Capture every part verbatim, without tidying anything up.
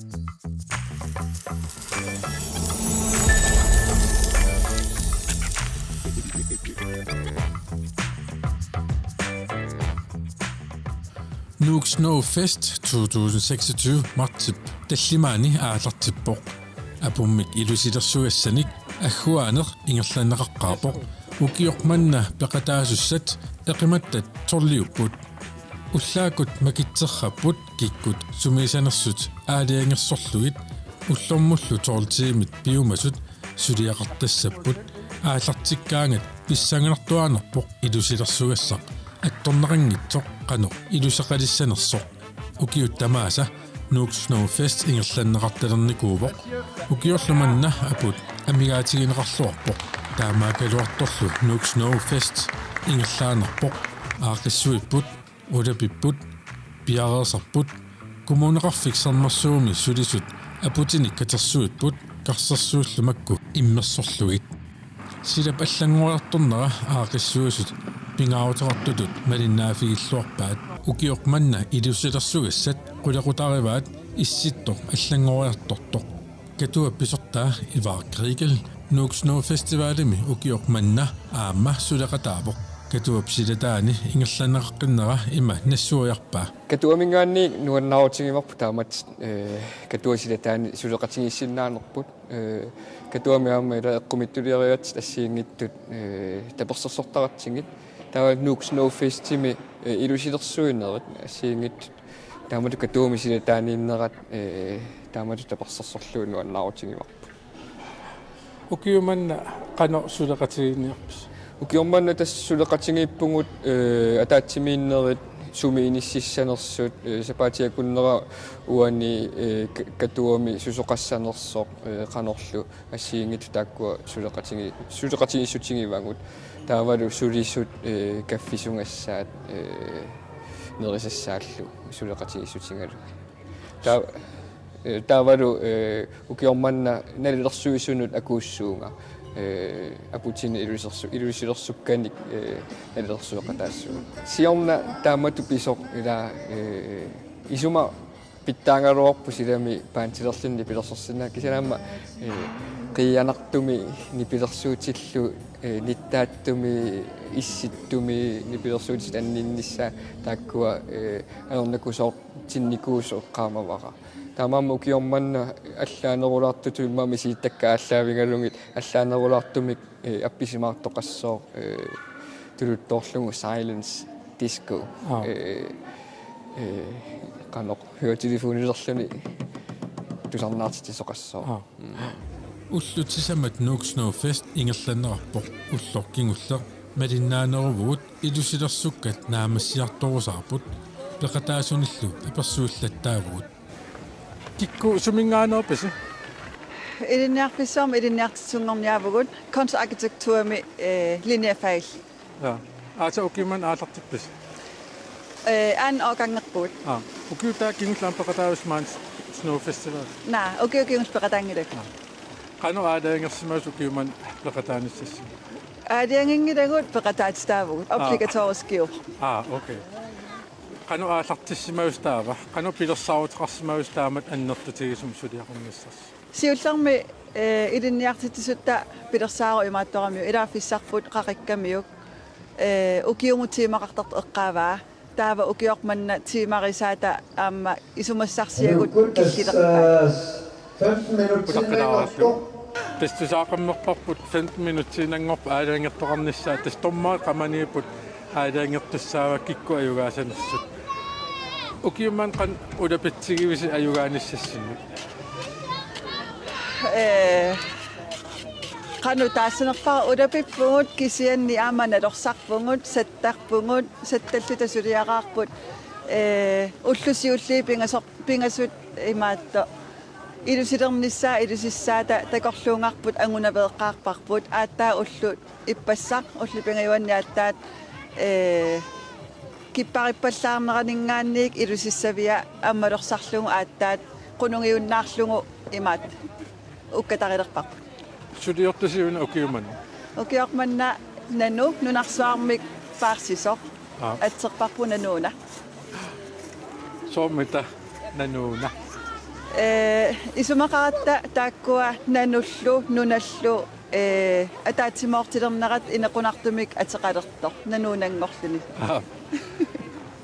Nuuk Snow Fest to tusind seksogtyve martsip tallimaanni aallartippoq. Apummik ilusilersugassanik agguaaneq ingerlanneqaqqaarpoq. Ukioq manna peqataasussat eqimattat tolviupput. Ullaakkut makitserrapput kikkut sumiissanersut aalajangersorlugit ullormullu tolv tiimit piumasut suliaqartassapput. Aallartikkaangat pissanganartuaannarpoq ilusilersugassaq attorneqanngitsoq qanoq iluseqalissanersoq. Ukiut tamaasa Nuuk Snow Fest ingerlanneqartalernikuuvoq. Ukiorlu manna aput amigaatigineqarluarpoq. Taamaakkaluartorlu Nuuk Snow Fest ingerlaannarpoq. Aaqqissuipput, ulapipput, piareersarput, Kommuneqarfik Sermersuumi sulisut aputinik katersuipput karsersuillu makku immersorlugit. Silap allanngoriartornera aaqqissuisut pingaaruteqartutut malinnaaffigiilluarpaat. Ukioq manna ilusilersugassat qulequtarivaat Issittoq allanngoriartortoq. Katuap pisortaa Ivar Kriegel Nuuk Snow Festivalimi ukioq manna aamma suleqataavoq. Katuap silataani ingerlanneqaqqinnera ima nassuiarpaa. Katuaminngaanniit nuannaarutigivarput taamatut, eh, Katuap silataani suleqatigiissinnaanerput. Eh, Katuami aamma ila eqqumiitsulioriaatsit assigiinngitsut, eh, tapersersortaratsigit. Taava Nuuk Snow Festimi, eh, ilusilersuinerit assigiinngitsut. Taamatut Katuami silataaniinnerat, eh, taamatut tapersersorlugit nuannaarutigivarput. Ukiumanna qanoq suleqatigiinniarpisi? Ukiormanna tassa suleqatigiippugut, eh, ataatsimiinnerit, sumi inississanersut, eh, sapaatip akunnera uani, eh, Ka-, Katuami susoqassanersoq, eh, qanorlu assigiinngitsut taakkua suleqatigi-, suleqatigiissutigivagut. Taavalu sulisut, eh, kaffisugassaat, eh, nerisassaallu suleqatigiissutigalugit. Taa-, eh, taavalu, eh, ukiormanna nalilersuisunut akuussuunga, eh, aputinik ilusilersu-, ilusilersukkanik, eh, nalilersueqataassuunga. Siorna taamatut pisoq ila, eh, isuma pitsaagaluarpoq silami bandilerluni nipilersorsinnaa kisianni aamma, eh, qiianartumik nipilersuutillu, eh, nittaatsumik issittumi nipilersuutit anninnissaat taakkua, eh, ajornakusoortinnikuusut eqqaamavara. Taamaammat ukiormanna allaanerulaartutut immaqa misilittakkakka aallaavigalugit allaanerulaartumik, eh, appisimaartoqassooq, eh, tuluttoorlugu Silence Disco. Aa. Eh, eh, qanoq høretelefonerluni tusarnaartitsisoqassooq. Aa. Mm. Ullut sisamat Nuuk Snow Fest ingerlanneqarpoq ulloq kingulleq. Malinnaaneruvugut ilusilersukkat naammassiartorusaarput, peqataasunillu apersuillattaavugut. Kikkut suminngaanneerpisi? Ilinniarfissuarmi ilinniartitsisunngorniaavugut, kunstarkitekturimi, eh, linjefagilli. Ja. Aatsaat ukiumanna aallartippisi? Eh, anden årgangerpugut. Aa. Ukiup taava kingulleq aamma peqataavisi maani Snow Festival? Naa, ukiup kingulleq peqataanngilakka. Aa. Qanoq aalajangersimavusi ukiumanna peqataanissassi? Aalajanginngilagut peqataatitaavugut, aa, obligatoriskiuvoq. Aa, okay. Qanoq aallartissimavusi taava? Qanoq pilersaaruteqarsimavusi taamatut annertutigisumik suliaqarnissassi? Siullermik, eh, ilinniartitsisutta pilersaarut imaattoramiuk, ilaaffissarput qaqikkamiuk, eh, ukiumut teemaqartartut eqqaavaa. Taava ukioq manna teemarisaata aamma isumassarsiagut killilerpaat. Utaqqilaarattu. Tassa tusaaqqammerparput femten minutsiinnanngorpat aalajangertoqarnissaa, tassa dommerit qamaniipput aalajangertussaavat kikkut ajugaasanersut. Ukiumanna qanoq ulapitsigivisi ajugaanissassinnik? Eh, qanoq taassanerpara, ulapippugut kisianni aamma nalorsarpugut, sattarpugut, sattalluta suliaqaarput, eh, ullut siulliit pingasor-, pingasut imaattoq. Ilusilernissaa ilusissaata takorluugarput angunaveeqqaarparput, aatsaat ullut ippassaq ullut pingajuanni aatsaat, eh, kipparippallaarneraninngaanniit ilusissavia ammalorsarlugu aatsaat qunugiunnaarlugu imaattoq ukkatarilerparput. Suliortusi una ukiumanna? Ukioq manna Nanu, nunarsuarmik paarsisoq. Aa. Atserparput Nanuuna. Soormita Nanuuna? Ee, isumaqaratta taakkua nanullu, nunallu, ee, ataatsimoortilernerat inequnartumik ateqalertoq, nanuunanngorluni. Aa.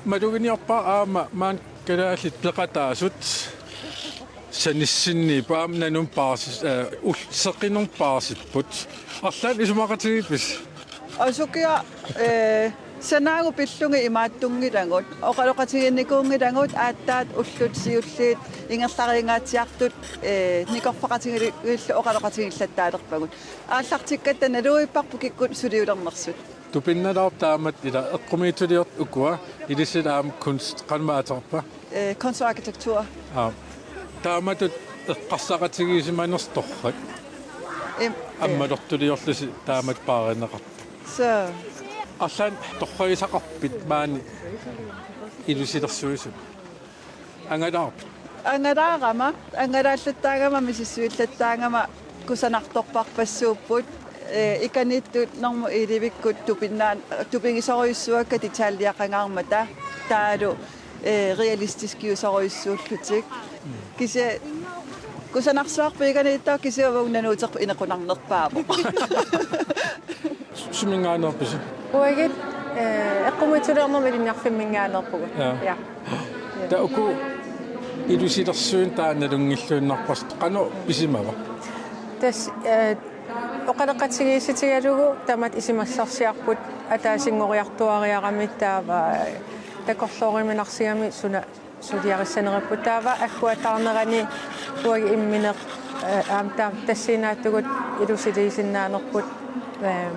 Maluginiorpara aamma maani kalaallit peqataasut sanissinniipput aamma nanumik paarsi-, ee, ul-, seqinermik paarsipput. Arlaannik isumaqatigiippisi? Asukiaq, ee, sanaagut pillugit imaattunngilagut. Oqaloqatigiinnikuunngilagut aatsaat ullut siulliit ingerlariingaatsiartut, ee, nikorfaqatigiillu oqaloqatigiillattaalerpagut. Aallartikkatta naluipparput kikkut suliulernersut. Tupinnalaarpoq taamatut ila eqqumiitsuliortut ukua, ilissi aamma kunst, qanormaa ateqarpa? Ee, kunst og arkitektur. Aa. Taamatut eqqarsaqatigiissimanersoq torrak. Im-, ee. Ammalortuliorlusi taamatut paarineqartoq. Suu. Arlaannik torragisaqarpit maani ilusilersuisuni? Angalaarpit? Angalaarama, angalaallattaagama, misissuillattaagama kusanartorpassuupput, ee, ikaniittunermut ilivikkut tupinnaa-, tupigisorujussuakka detaljeqangaarmata, taavalu, ee, realistiskiusorujussuullutik. Kisianni kusanarsuarput ikaniittoq kisianni uagut nanuuterput inequnarnerpaavoq. Suminngaanneerpisi? Uagut, ee, eqqumiitsuliornermut ilinniarfimminngaanneerpugut. Ja. Ja. Taava uku ilusilersuineq taanna nalunngilluinnarparsi qanoq pisimava? Tassa, ee, oqaloqatigiissutigalugu tamatta isumassarsiarput ataasinngoriartuariarami taava takorlooruminarsigami suna suliarissaneripput. Taava agguataarnerani uagut immineq, ee, aamma taava tassiinnaattugut ilusiliisinnaanerput, ehm,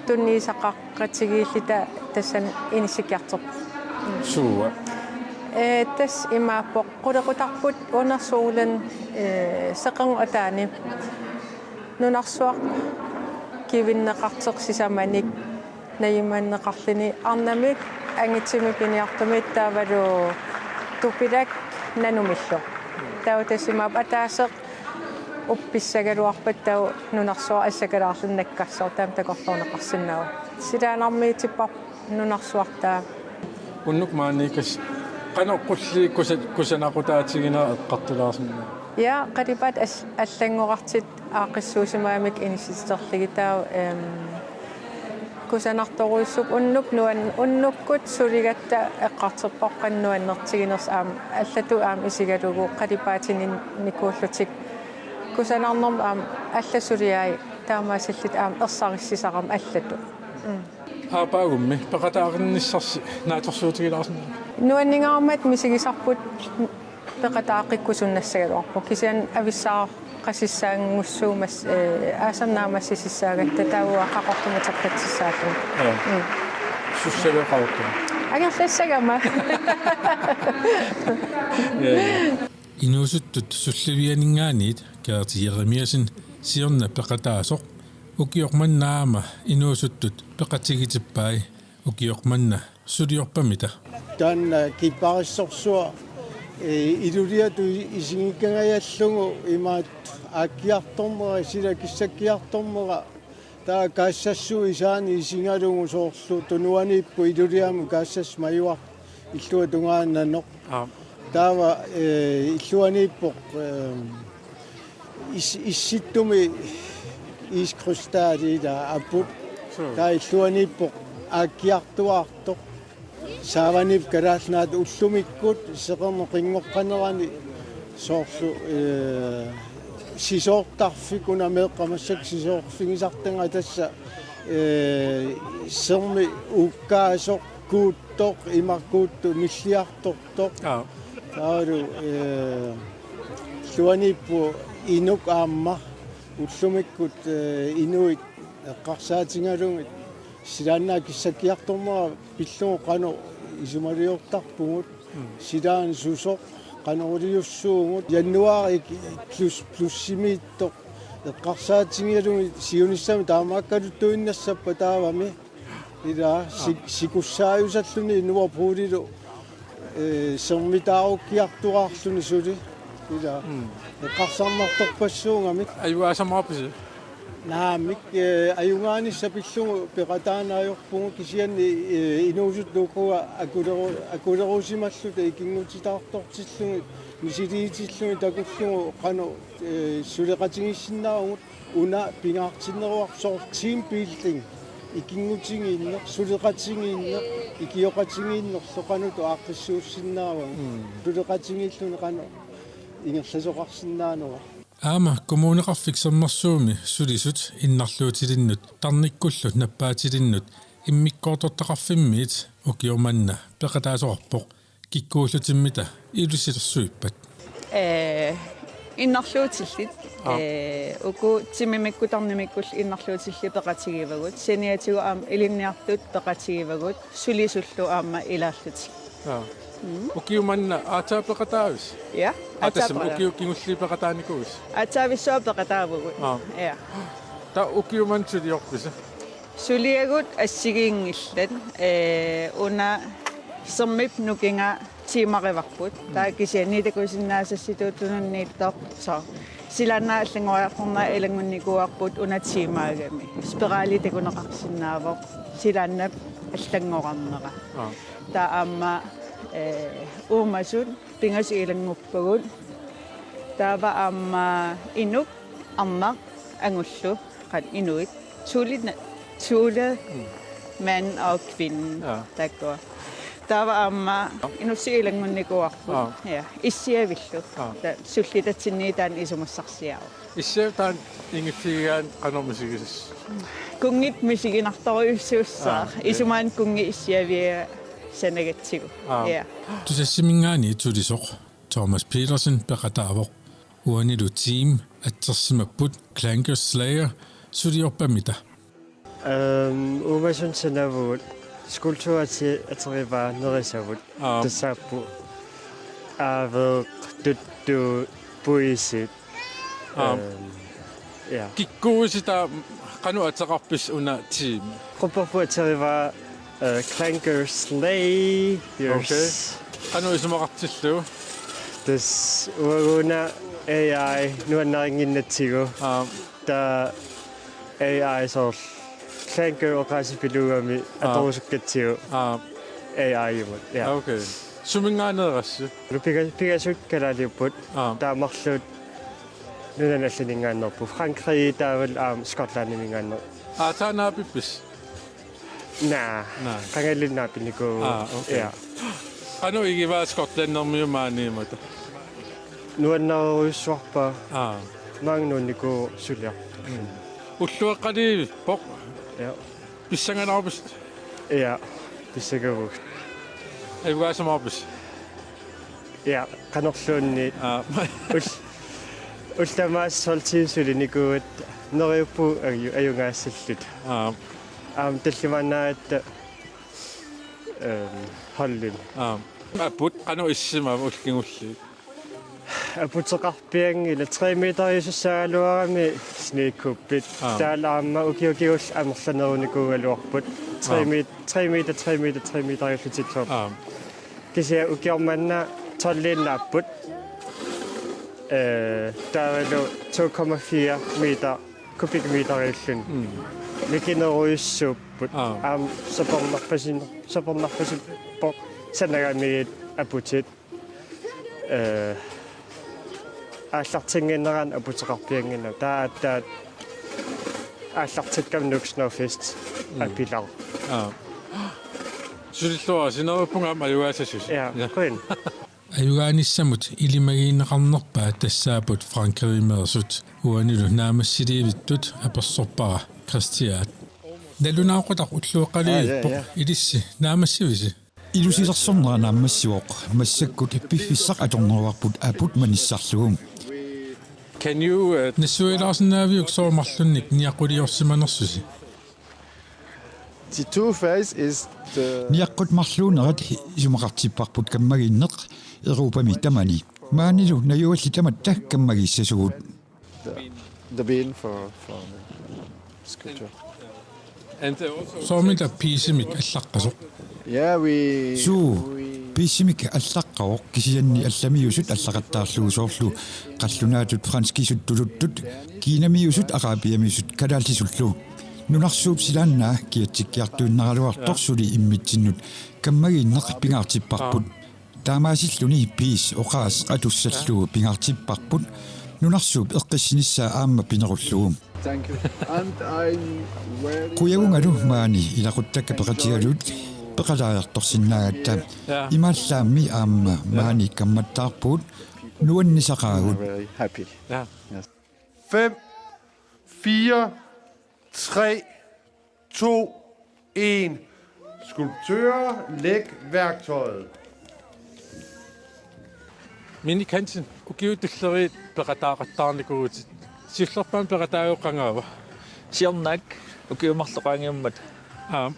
tunniussaqaqatigiilluta tassani inissikkiartorpoq. Suua? Ee, tassa imaappoq qulequtarput under solen, ee, seqernup ataani nunarsuaq kivinneqartoq sisamanik najumanneqarluni arnamik angitinik piniartumik taavalu tupilak nanumillu. Taava tassa imaappoq ataaseq uppissagaluarpat taava nunarsuaq assakalaarluni nakkarsoq taama takorloorneqarsinnaavoq. Silaannarmiitipparput nunarsuartaa. Unnuk maaniikkassaq qanoq qulliit kusa-, kusanaqutaatiginera eqqartulaarsinnaava? Ja, qalipaat as-, allanngorartut aaqqissuussimagamik inissiterlugit taava, ehm, kusanartorujussuupput unnuk nuan-, unnukkut suligatta eqqartorparput qanoq nuannertiginersoq aamma allatut aamma isigalugu qalipaatinit nikuullutik kusanarnermut aamma allat suliai taamaasillutik aamma ersarissisarami allatut. Mm. Aappaagummi peqataaqqinnissarsi naatsorsuutigilaarsinnaava? Nuanningaarmat misigisarput peqataaqqikkusunnassagaluarpoq. Kisianni avissaqasissaanngussuumas-, ee, aasaq naammassissaagatta taava qaqortumut uteqqitsissaalluni. Joo. Mm. Sussavia qaqortumut? Angerlassagama. Ja, ja. Inuusuttut sullivianinngaanniit Gerti Jeremiassen siorna peqataasoq ukioq manna aamma inuusuttut peqatigiitippai ukioq manna suliorpamita. Taanna kipparissorsuaq, ee, iluliatut isigikkanngajallugu imaattoq aakkiartornera, sila kissakkiartornera, taava kaassassui isaani isigalugu soorlu tunuaniippoq iluliamut kaassassaq majuartoq illuatungaanut nanoq. Aap. Taava, ee, illuaniippoq, ee, is-, issittumi iskrystallit ila aput. Suu. Taava illuaniippoq aakkiartuaartoq. Saavaniippoq Kalaallit Nunaata ullumikkut seqernup qinngoqqanerani soorlu, ee, sisoortarfik, una meeqqat massakkut sisoorfigisartagaq tassa, ee, sermip uukkaasoq, kuuttoq, imaq kuuttoq nilliartortoq. Aap. Taavalu, ee, illuaniippoq inuk aamma ullumikkut, ee, inuit eqqarsaatigalugit silaannaap kissakkiartornera pillugu qanoq isumaliortarpugut. Mm. Silaannaq susoq, qanoq iliussuugut. Januaari plus-, plusimiittoq eqqarsaatigalugit siunissami taamaakkaluttuinnassappat taavami. Ila sik-, aap, sikussaajusarluni Nordpolilu, ee, sermitaarukkiartuaarluni suli. Ila. Mm. Eqqarsarnartorpassuugamik. Ajugaasamaarpisi? Naamik, ee, ajugaanissaq pillugu peqataanut ajorpugut kisianni, ee, inuusuttut ukua akuleru-, akulerusimalluta ikinngutitaartortillugit Misiliitilluni takullugu qanoq, eh, suleqatigiissinnaavagut, una pingaartinneruartoq teambuilding, ikinngutigiinneq, suleqatigiinneq, ikioqatigiinnerlu qanoq aaqqissuussinnaavagut. Mm. Suleqatigiilluni qanoq ingerlasoqarsinnaanerat. Aamma Kommuneqarfik Sermersuumi sulisut innarluutilinnut tarnikkullu nappaatilinnut immikkoortortaqarfimmiit ukioq manna peqataasoqarpoq. Kikkuullutimmita ilusilersuippat? Ee, innarluutillit. Aa. Ee, uku timimikkut tarnimikkullu innarluutillit peqatigivagut. Saniatigut aamma ilinniartut peqatigivagut. Sulisullu aamma ilaallutik. Aa. Mm. Ukioq manna aatsaat peqataavisi? Ja, aa, aatsaat tassami peqataavut. Ukiut kingulliit peqataanikuuisi? Aatsaavissuaq peqataavugut. Aa. Ja. Taava ukioq manna suliorpisi? Suliagut assigiinngillat, ee, una Sermip nukinga tiimarivarput. Taava kisianni takusinnaasassitut tununniittoq. Soorlu silaannaap allanngoriartornera ilanngunnikuuarput una tiimaagami. Spirali takuneqarsinnaavoq silaannap allanngorarnera. Aa. Taava aamma, ee, uumasut pingasut ilannguppagut. Taava aamma inuk, arnaq, angullu, qanoq inuit. Suuliit na-, suuliit Mm. mænd og kvinder, Aa. taakkua. Taava aamma inussivik ilanngunnikuuarput. Aa. Ja, issiavillu. Aa. Taava sullitatsinniit taanna isumassarsiaavoq. Issiavik taanna ingiffigigaanni qanoq misigisassooq? Kunngit misiginartorujussuussaaq. Aa, ja. Isumaanni kunngit issiaviat sanagatsigu. Aa. Ja. Tusassiminngaanniit sulisoq Thomas Petersen peqataavoq. Uanilu Team atsersimapput Clanker Slayer suliorpammita. Øhm, uumasut sanavugut skulpturit aterivaa nerisavut. Aa. Tassaapput aaveeq, tuttuut, puisit. Aa. Øhm, ja. Kikkuuisi taava, qanoq ateqarpisi una Team? Qupperput aterivaa, øh, Clanker Slayers. Okay. Qanoq isumaqartillugu? Tassa uagut una A I nuannarinnginnatsigu. Aa. Taava A I soorlu Clanker oqaasipilugami Aa. Atorusukkatsigu. Aa. A I-imut. Ja. Okay. Suminngaanneerassi? Piga-, pingasut kalaaliupput. Aa. Taava marluk nunani allaninngaanneerput. Frankrig taavalu aamma Skotlandiminngaanneerput. Aa, taanna naapippisi? Naa. Naa. Qangali naapinnikuuvugut. Aa, okay. Ja. Qanoq igivaa Skotlandermiut maaniimmata? Nuannerujussuarpaa. Aa. Maanga nuunnikuuvoq suliaq. Mm. Ulloqeqqaliivippoq. Ja. Pissanganarpisi? Ja, pissangavugut. Ajugaasimaarpisi? Ja, qanorluunniit. Aa. Ul-, ullut tamaasa tolv timer sulinikuugatta neriuppugut aju-, ajugaassalluta. Aa. Aamma tallimaannaagatta, øhm, holdini. Aa. Aput qanoq issimava ullut kingulliit? Aputeqarpianngilaq, tre meteriusussaagaluarami snekkuppit. Aa. Taavalu aamma ukiut kingulliit amerlanerunikuugaluarput. Tre Aa. met-, tre meter, tre meter, tre meteriullutillu. Aa. Kisianni ukioq manna tolviinnaapput. Øh, taavalu to komma fire meter kubikmeteriulluni. Mm. Mikinerujussuupput. Aa. Aamma sapernerpasin-, sapernerpasippoq sanagamiit aputit. Øh, aallartinnginnerani aputeqarpiannginnama. Taava aatsaat aallartikkama Nuuk Snow Fest Mm. apilaaq. Aa. Sulilluarisi, neriuppunga aamma ajugaasassusi. Ja, ja. Qujan. Ajugaanissamut ilimagineqarnerpaat tassaapput Frankrigimeersut uanilu naammassiliivittut apersorpara Christian. Nalunaaqutaq ulloqeqqaliivippoq. Aa, ja, ja. Ilissi naammassivisi? Ilusilersornera naammassivoq, massakkut piffissaq atorneruarput aput manissarlugu. Can you, uh, Nassuialaarsinnaaviuk sooq marlunnik niaqquliorsimanersusi? The two phase is the Niaqqut marluunerat isumaqartipparput kammagiinneq Europami tamani. Maanilu najugallit tamatta kammagiissasugut. The, the bean for, for the sculpture. And, uh, also Soormita piisimik allaqqasoq? Yeah, we, Suu, we piisimik allaqqavoq kisianni allamiusut allaqattaarlugu soorlu qallunaatut franskisut tuluttut, kiinamiusut arabiamiusut kalaallisullu. Nunarsuup silaannaa kiatsikkiartuinnaraluartoq Ja. suli immitsinnut kammagiinneq pingaartipparput. Taamaasilluni Peace oqaaseq atussallugu pingaartipparput nunarsuup eqqissinissaa aamma pinerullugu. Thank you. And I'm very Qujavugalu maani ilaquttakka peqatigalugit peqalaajartorsinnaagatta. Ja. Imaallaammi aamma maani kammattaarpugut nuannisaqaagut. Very happy. Ja. Fem, fire, tre, to, en. Skulptører, læg værktøjet. Minik Hansen, ukiut tulleriit peqataaqattaarnikuuvutit. Siullerpaamik peqataagiuk qangaava? Siornaak ukiut marluk qaangiummata. Aap.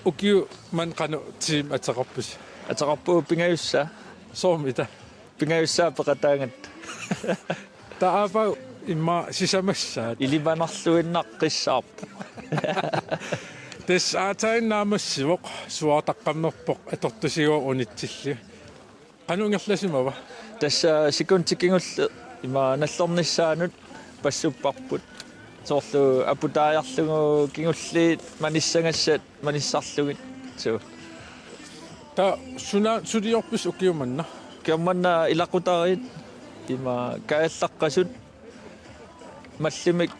Ukiut manna qanoq tiimit ateqarpisi? Ateqarpugut pingajussaa. Soormita? Pingajussaa peqataagatta. Taava immaqa sisamassaat. Ilimanarluinnaqqissaarpoq. Tassa aatsaat naammassivoq, suaartaqqammerpoq, atortusiuvoq unitsilli. Qanoq ingerlasimava? Tassa sekundit kingulliit ima nallernissaanut passupparput. Soorlu aputaajarlugu kingulliit manissagassat manissarlugit. Suu. Taava suna suliorpisi ukiut manna? Ukiut manna ilaqutariit ima kaajallaqqasut mallimik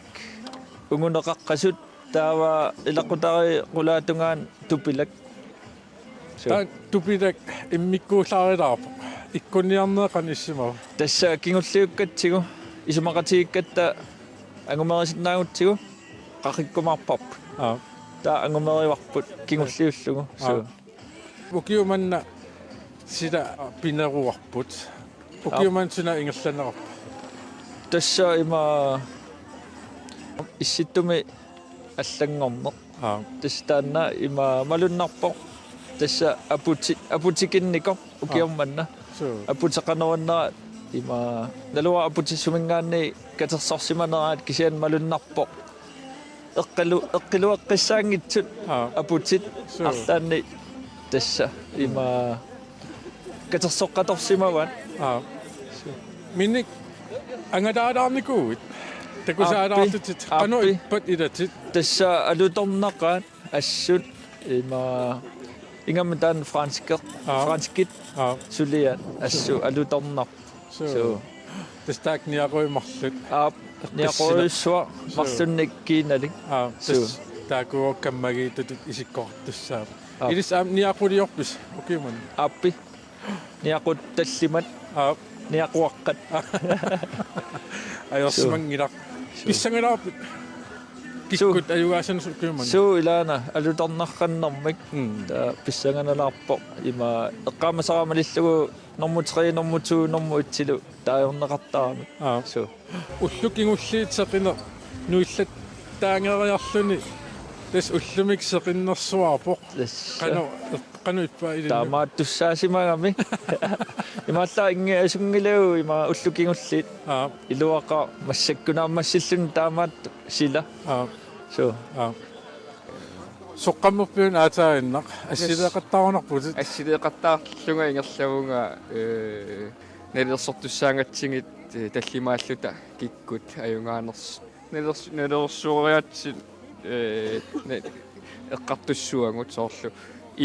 unguneqaqqasut taava ilaqutariit qulaatungaanut tupilak. Suu. Taava tupilak immikkuullaarilaarpoq. Ikkunniarneq qanoq issimava? Tassa kingulliukkatsigu isumaqatigiikkatta angumerisinnaagutsigu qaqikkumaarparput. Aap. Taava angumerivarput kingulliullugu. Suu. Aap. Ukiut manna sila pineruarput. Ukiut manna suna ingerlanneqarpa? Tassa ima issittumi allanngorneq. Aap. Tassa taanna ima malunnarpoq. Tassa aputi-, aputikinnikoq ukiut manna. Suu. Aputeqarnerunnera ima naluara aputit suminngaanniit katersorsimaneraat kisianni malunnarpoq. Eqqilu-, eqqilueqqissaanngitsut. Aap. Aputit. Suu. Arlaanni tassa ima katersoqqatorsimavaat. Aap. Minik angalaalaarnikuuit? Takusaalaartutit. Aappi. Qanoq Aappi. Ippat ilatit? Tassa alutornaqaat assut ima ingammik taanna franskit. Aap. Franskit. Aap. Suliat assut alutornarpoq. Suu. Suu. Tassa taakku niaqui marluk. Aap, niaqorujussuaq marlunnik kiinalik. Aap, Suu. tassa taakku kammagiittutut isikkoqartussaapput. Aap. Ilissi aamma niaquliorpisi ukiut manna? Aappi. Niaqut tallimat. Aap. Niaquaqqat. Ajorsimanngilaq. Suu. Pissangalaarpit? Suu. Kikkut ajugaasanut ukiut manna? Suu, ilaana alutornarnermik. Mm. Taava pissanganalaarpoq ima eqqaamasara malillugu normu tre, normu to, normu et-ilu taagorneqartaramik. Aap. Suu. Ullut kingulliit seqineq nuillattaangeriarluni tassa ullumi seqinnersuarpoq. Tassa. Qanoq, qanoq ippa ilillu? Taamaattussaasimagami. Imaallaat inngiasunngilagut ima ullut kingulliit. Aap. Iluaqaaq massakkut naammassilluni taamaattoq sila. Aap. Suu. Aap. Soqqammerpiuk aatsaannaq? Assileeqattaarunarputit? Assileeqattaarlunga ingerlavunga, ee, nalilersortussaagatsigu, ee, tallimaalluta kikkut ajugaanersoq. Nalilers-, nalilersueriaatsit, ee, ne-, eqqartussaagut soorlu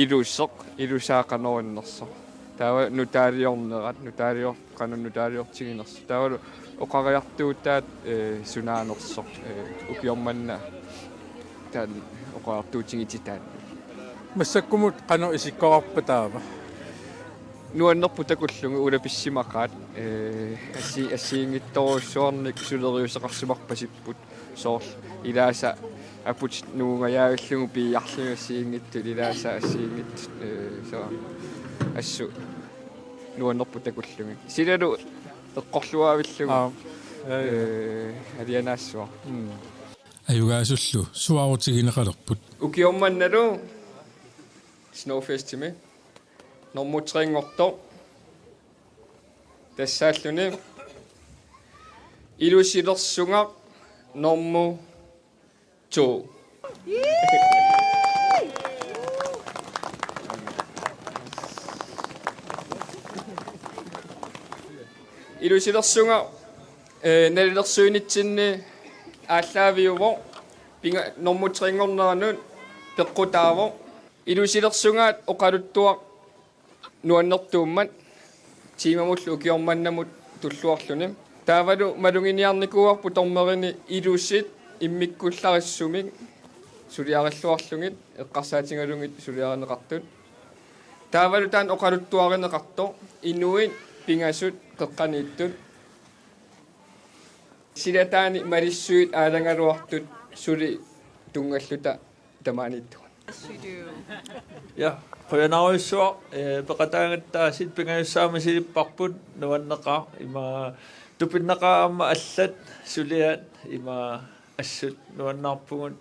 iluseq, ilusaaqanerunnersoq. Taava nutaaliornerat, nutaalior-, qanoq nutaaliortiginersoq. Taavalu oqariartuutaat, ee, sunaanersoq, ee, ukiormanna taanna oqariartuutigititaat. Massakkumut qanoq isikkoqarpa taava? Nuannerput takullugu ulapissimaqaat, ee, assi-, assigiinngitsorujussuarnik suleriuseqarsimarpasipput. Soorlu ilaasa aputit nuungajavillugu piiarlugit assigiinngitsut ilaasa assigiinngitsut, ee, soorlu assut nuannerput takullugit. Silalu eqqorluaavillugu. Aap. Ja, ja. Ee, alianaassuaq. Mm. Ajugaasullu suaarutigineqalerput. Ukiormannalu Snowfestimi normu tre-nngortoq. Tassaalluni Ilusilersunga normu to. Ilusilersunga, ee, nalilersuinitsinni aallaaviuvoq, pinga-, normu tre-nngorneranut peqqutaavoq. Ilusilersungaat oqaluttuaq nuannertuummat tiimamullu ukioq mannamut tulluarluni. Taavalu maluginiarnikuuarput dommerini ilusit immikkullarissumik suliarilluarlugit eqqarsaatigalugit suliarineqartut. Taavalu taanna oqaluttuarineqartoq inuit pingasut qeqqaniittut. Silataani malissuit aalagaluartut suli tunngalluta tamaaniittugut. Yes, we do. Ja, qujanarujussuaq, eh, peqataagatta aasiit pingajussaammat silipparput nuanneqaaq ima tupinnaqaaq aamma allat suliat ima assut nuannaarpugut,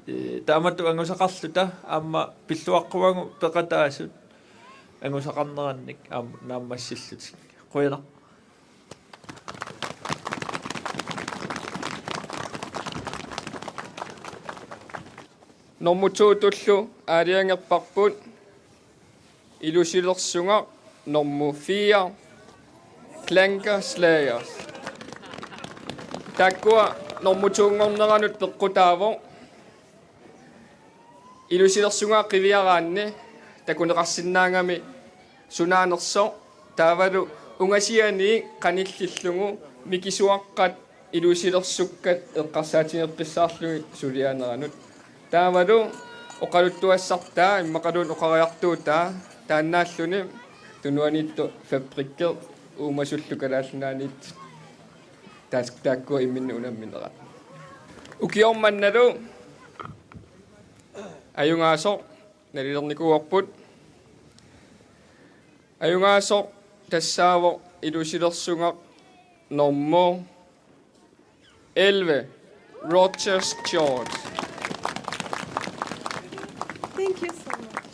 eh, taamatut angusaqarluta aamma pilluaqquagut peqataasut angusaqarnerannik aamma naammassillutik. Qujanaq. Normu to-tullu aalajangerparput ilusilersugaq normu fire, Clanker Slayers. Taakkua normu to-nngorneranut peqqutaavoq. Ilusilersugaq qiviaraanni takuneqarsinnaagami sunaanersoq, taavalu ungasianiit qanillillugu mikisuaqqat ilusilersukkat eqqarsaatigeqqissaarlugit suliaaneranut. Taavalu oqaluttuassartaa immaqaluunniit oqariartuutaa taannaalluni tunuaniittoq Fabrikke uumasullu Kalaallit Nunaanniit taas-, taakkua imminnut unamminerat. Ukioq mannalu ajugaasoq nalilernikuuarput. Ajugaasoq tassaavoq ilusilersugaq normu elleve, Rogers George. Thank you so much.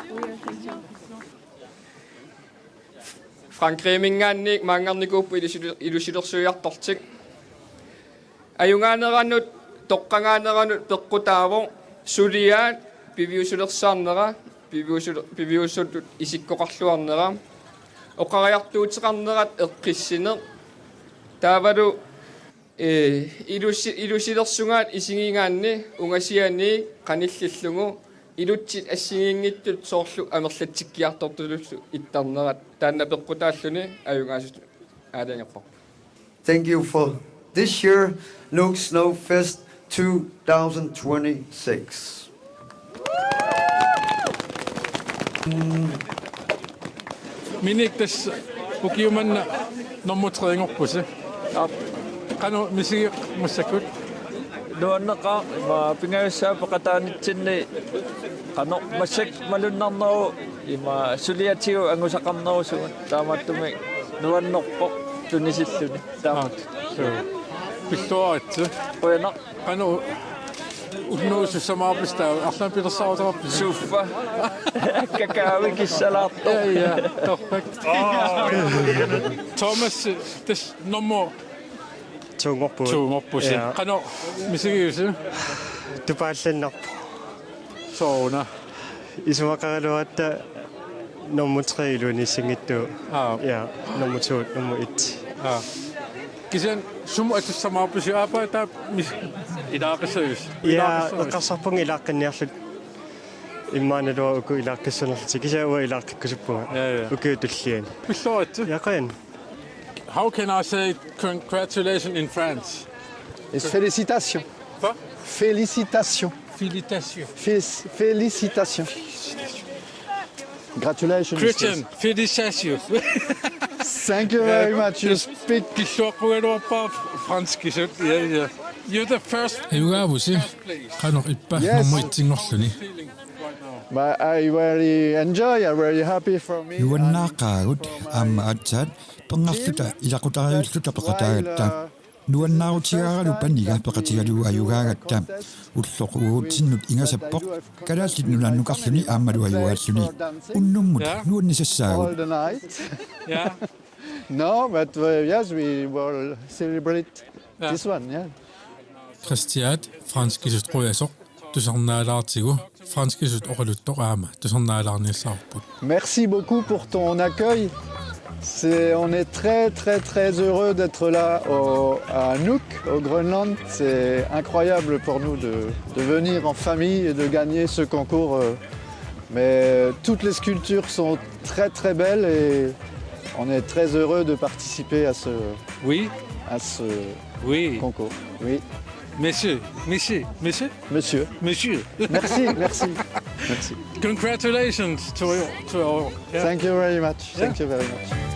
We are thank you. Frankrigiminngaanniit maanngarnikuupput ilusilu-, ilusilersuiartortik. Ajugaaneranut, toqqagaaneranut peqqutaavoq suliaat piviusulersaarnera, piviusul-, piviusutut isikkoqarluarnera, oqariartuuteqarnerat eqqissineq. Taavalu, eh, ilusi-, ilusilersugaat isigigaanni ungasianiit qanillillugu ilutsit assigiinngitsut soorlu amerlatsikkiartortullu ittarnerat taanna peqqutaalluni ajugaasutut aalajangerparput. Thank you for this year, Nuuk Snow Fest two thousand twenty-six. Minik, tassa ukioq manna normu tre-nngorpusi. Aap. Qanoq misigiuk massakkut? Nuanneqaaq, ima pingajussaat peqataanitsinni qanoq massakkut malunnarneruvoq, ima suliatigut angusaqarnerusugut, taamaattumik nuannerpoq tunisilluni. Taama. Aap, suu. Pilluaritsi. Qujanaq. Qanoq unnugu sussamaarpisi, taava arlaannik pilersaaruteqarpisi? Suffa. Kakaavi kissalaartoq. Ja, ja, torrak. Thomas, tassa normu to-nngorpugut. To-nngorpusi. Ja. Qanoq misigiusi? Tupaallannarpoq. Sooruna? Isumaqaraluaratta nummer tre iluaniissinngitsugut. Aap. Ja, nummer to, nummer et. Aap. Kisianni sumut atussamaarpisi, aappaa taava mis-, ilaaqqissaviuk? Ja, ilaaqqissaviuk? Eqqarsarpunga ilaaqqinniarluta. Immaqa naluara uku ilaaqqissanerlutik. Kisianni uanga ilaaqqikkusuppunga. Ja, ja. Ukiut tulliani. Pilluaritsi. Ja, qujan. How can I say congratulations in French? It's félicitations. Quoi? Félicitations. Félicitations. Fé-, félicitations. Congratulations. Christian, félicitations. Thank you very much. You speak. Pilluaqqugaluarpara franskisut. Yeah, yeah. You're the first. Ajugaavusi, qanoq ippa? Yes. Normu et-inngorluni. But I very enjoy, I'm very happy for me. Nuannaaqaagut aamma aatsaat pernarluta ilaqutariiulluta peqataagatta. Nuannaarutigaaralu paniga peqatigalugu ajugaagatta. Ulloq uagutsinnut ingasappoq, Kalaallit Nunaannukarluni aammalu ajugaalluni. Unnummut nuannisassaagut. All the night. Yeah. No, but, uh, yes, we will celebrate this one, yeah. Kristiaat, franskisut qujasoq, tusarnaalaartigu, franskisut oqaluttoq aamma tusarnaalaarniassavarput. Merci beaucoup pour ton accueil. C'est, on est très, très, très heureux d'être là au, à Nuuk, au Groenland. C'est incroyable pour nous de, de venir en famille et de gagner ce concours, euh, Mais toutes les sculptures sont très très belles et on est très heureux de participer à ce, Oui, à ce oui. Concours. Oui. Monsieur, monsieur, monsieur, Monsieur. monsieur. Merci, merci, merci. Congratulations to you, to all. Yeah. Thank you very much. Thank you very much.